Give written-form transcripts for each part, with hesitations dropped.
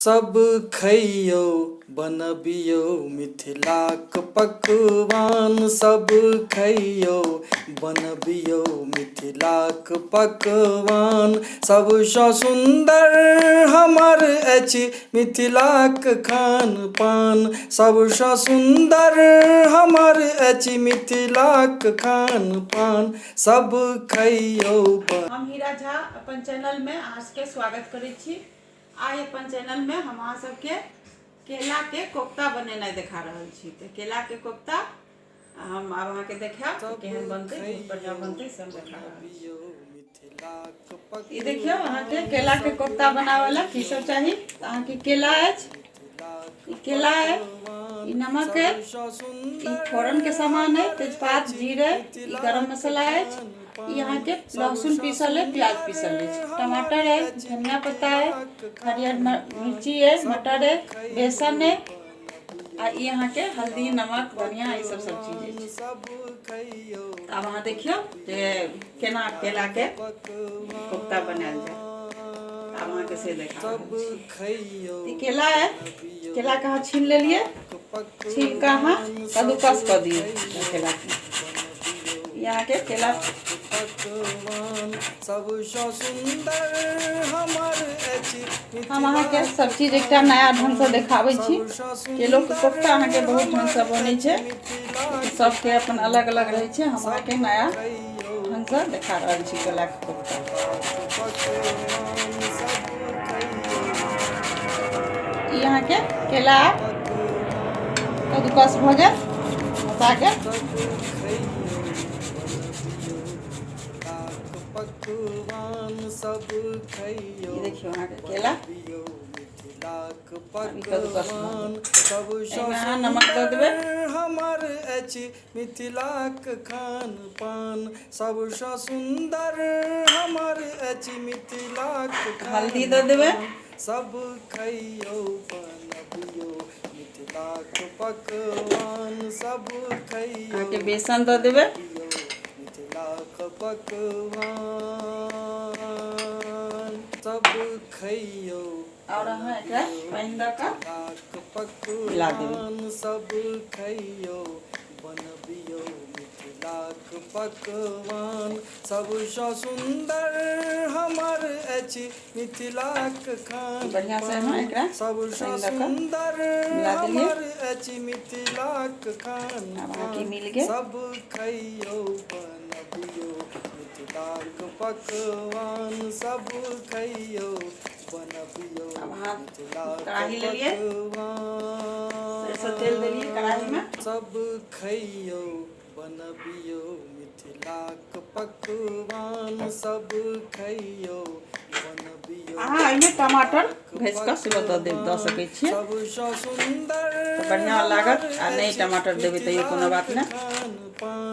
सब खइयौ बनबियौ मिथिलाक पकवान। सब खइयौ बनबियौ मिथिलाक पकवान। सबसँ सुन्दर हमर अछि मिथिलाक खान पान। सबसँ सुन्दर हमर अछि मिथिलाक खान पान। सब खइयौ। हम हीरा झा अपन चैनलमे अहाँ सबके स्वागत करै छी। आइ अपन चैनलमे हम अहाँ सबके केलाके कोफ्ता बनेनाइ देखा रहल छी। तऽ केलाके कोफ्ता हम आब अहाँके देखायब केहन बनतै, बहुत बढ़िआँ बनतै से हम देखा रहल छी। ई देखियौ, अहाँके केलाके कोफ्ता बनाबऽ लए की सब चाही। तऽ अहाँके केला अछि, ई केला है, ई नमक है, ई फोरन के सामान है, तेजपात, जीरे, ई गरम मसाला अछि, ई अहाँके लहसुन पीसल है, प्याज पीसल अछि, टमाटर है, धनिया पत्ता है, हरियर मिर्ची है, मटर है, बेसन है, आ ई अहाँके हल्दी, नमक, धनिया, ई सब सब चीज अछि। तऽ आब अहाँ देखियौ जे केना केलाके कोफ्ता बनायल जाय। आब अहाँके से देखा रहल छी। ई केला है, केलाके अहाँ छील लेलियै, छील कऽ अहाँ कद्दूकस कऽ दियौ केलाके। ई अहाँके केला हम अहाँके सब चीज एकटा नया ढङ्गसँ देखाबै छी। केलोके कोफ्ता अहाँके बहुत ढङ्गसँ बनै छै, सबके अपन अलग अलग रहै छै। हम अहाँके नया ढङ्गसँ देखा रहल छी केलाके कोफ्ता। ई अहाँके केला कद्दूकस भऽ गेल, मसा गेल। ई देखियौ अहाँके केला कद्दूकस भऽ गेल। एहिमे अहाँ नमक दऽ देबै। हमर अछि मिथिलाक खान पान। सबसँ सुन्दर हमर अछि मिथिलाक हल्दी दऽ देबै। सब खइयौ बनबियौ मिथिलाक पकवान। सब खइयौ। अहाँके बेसन दऽ देबै। मिथिलाक पकवान। सब खइयौ आओर अहाँ एकरा पानि दऽ कऽ मिला देबै। सब खइयौ बनबियौ मिथिलाक पकवान। सबसँ सुन्दर हमर अछि मिथिलाक खान। बढ़िआँ से अहाँ एकरा सबसँ पानि दऽ कऽ सुन्दर मिला देलियै। हमर अछि मिथिलाक खान। आब अहाँके मिल गेल। सब खइयौ बनबियौ मिथिलाक पकवान। सब खइयौ बनबियौ आब अहाँ मिथिलाक कड़ाही लेलियै, पकवान। सरिसो तेल देलियै कड़ाहीमे। सब खइयौ बनबियौ मिथिलाक पकवान। सब खइयौ बनबियौ अहाँ एहिमे टमाटर घसि कऽ सेहो दऽ देब, दऽ सकै छियै, सबसँ सुन्दर तऽ बढ़िआँ लागत। आ नहि टमाटर देबै तैयो कोनो बात नहि,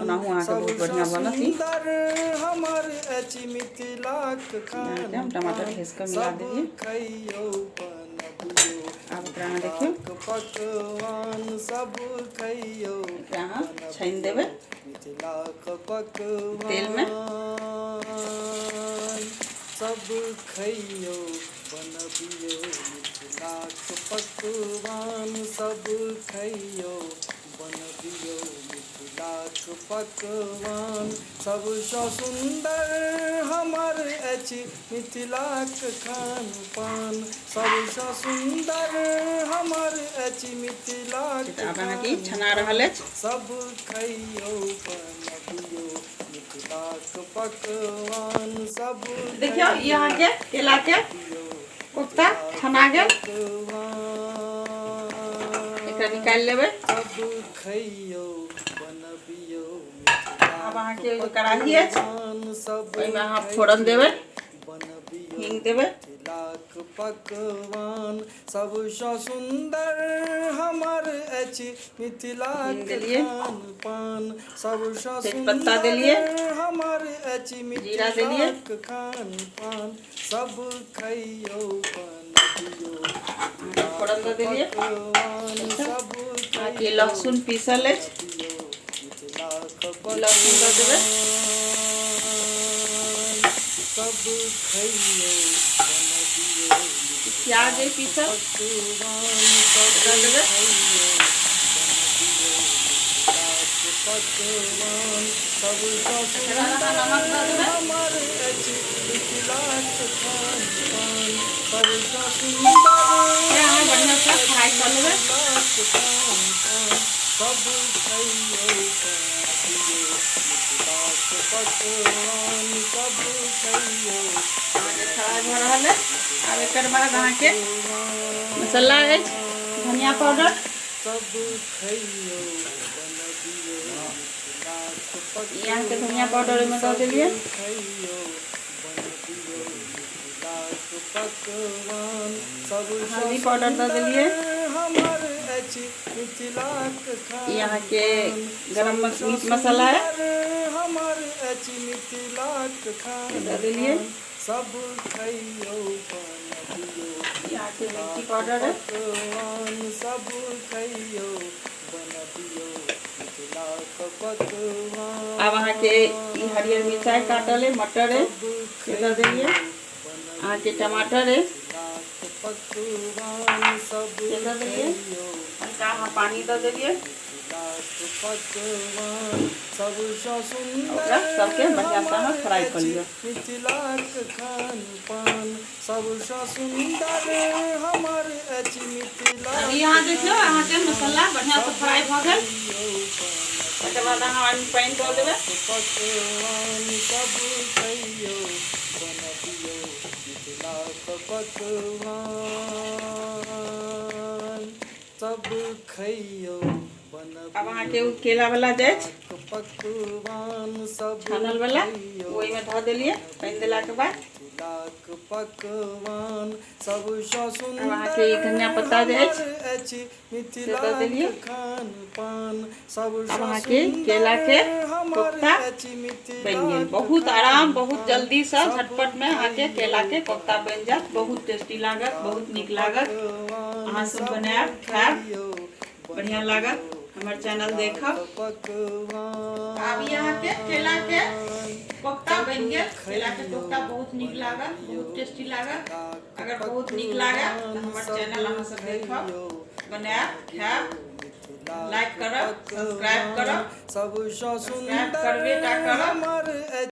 ओनाहु अहाँके बहुत बढ़िआँ बनत। ई सुन्दर हमर अछि मिथिलाक अहाँके हम टमाटर घसि कऽ मिला सब देलियै। खइयौ बनबियौ आब ओकरा अहाँ देखियौ, पकवान। सब खइयौ एकरा अहाँ छानि देबै मिथिलाक तेलमे। पकवान। सब खइयौ बनबियौ मिथिलाक पकवान। सब खइयौ बनबियौ मिथिलाक पकवान। सबसँ सुन्दर हमर अछि मिथिलाक खान पान। सबसँ सुन्दर हमर अछि मिथिलाक तऽ आब अहाँके ई छना रहल अछि। सब खइयौ बनबियौ मिथिलाक पकवान। सब देखियौ, ई अहाँके केलाके कोफ्ता छना गेल। एकरा निकालि लेबै। सब खइयौ बनबियौ आब अहाँके एगो कड़ाही अछि, सब ओहिमे अहाँ फोरन देबै, बनबियौ हींग देबै। मिथिलाक पकवान। सबसँ सुन्दर हमर अछि मिथिलाक हींग देलियै। खान पान। सबसँ तेजपत्ता देलियै। सुन्दर हमर अछि जीरा देलियै। मिथिलाक खान पान। सब खइयौ बनबियौ फोरन दऽ देलियै। पकवान। सब अहाँके लहसुन पीसल अछि, खइयौ मिथिलाक लहसुन दऽ देबै। पकवान। सब खइयौ बनबियौ प्याज अइ पीसल दऽ देबै। तकर बाद अहाँ नमक दऽ देबै। फेर अहाँ बढ़िआँसँ फ्राइ कऽ लेबै। अहाँके फ्राइ भऽ रहल अइ। आब एकर बाद अहाँके मसाला अछि धनिया पाउडर, ई अहाँके धनिया पाउडर ओहिमे दऽ देलियै। हल्दी पाउडर दऽ देलियै। ई अहाँके गरम मीट मसाला है, दऽ देलियै। ई अहाँके मिर्ची पाउडर है। आब अहाँके ई हरियर मिरचाइ काटल अइ, मटर अइ, से दऽ देलियै। अहाँके टमाटर अइ, से दऽ देलियै। हल्का अहाँ पानि दऽ देलियै। ओकरा सबके बढ़िआँसँ अहाँ फ्राइ कऽ लिअ। अभी अहाँ देखियौ अहाँके मसाला बढ़िआँसँ फ्राइ भऽ गेल। तकर बाद अहाँ ओहिमे पानि दऽ देबै। आब अहाँके ओ केलावला जे अछि छानलवला, ओहिमे धऽ देलियै पानि देलाके बाद। आब अहाँके ई धनिया पत्ता जे अछि से दऽ देलियै। आब अहाँके केलाके कोफ्ता बनि गेल। बहुत आराम, बहुत जल्दीसँ झटपटमे अहाँके केलाके कोफ्ता बनि जायत। बहुत टेस्टी लागत, बहुत नीक लागत। अहाँ सब बनायब, खायब, बढ़िआँ लागत। हमर चैनल देखब। आब ई अहाँके केलाके कोफ्ता बनि गेल। केलाके कोफ्ता बहुत नीक लागत, बहुत टेस्टी लागत। अगर बहुत नीक लागत तऽ हमर चैनल अहाँ सब देखब, बनायब, खायब, लाइक करब, सब्सक्राइब करब। सब्सक्राइब करबे टा करब।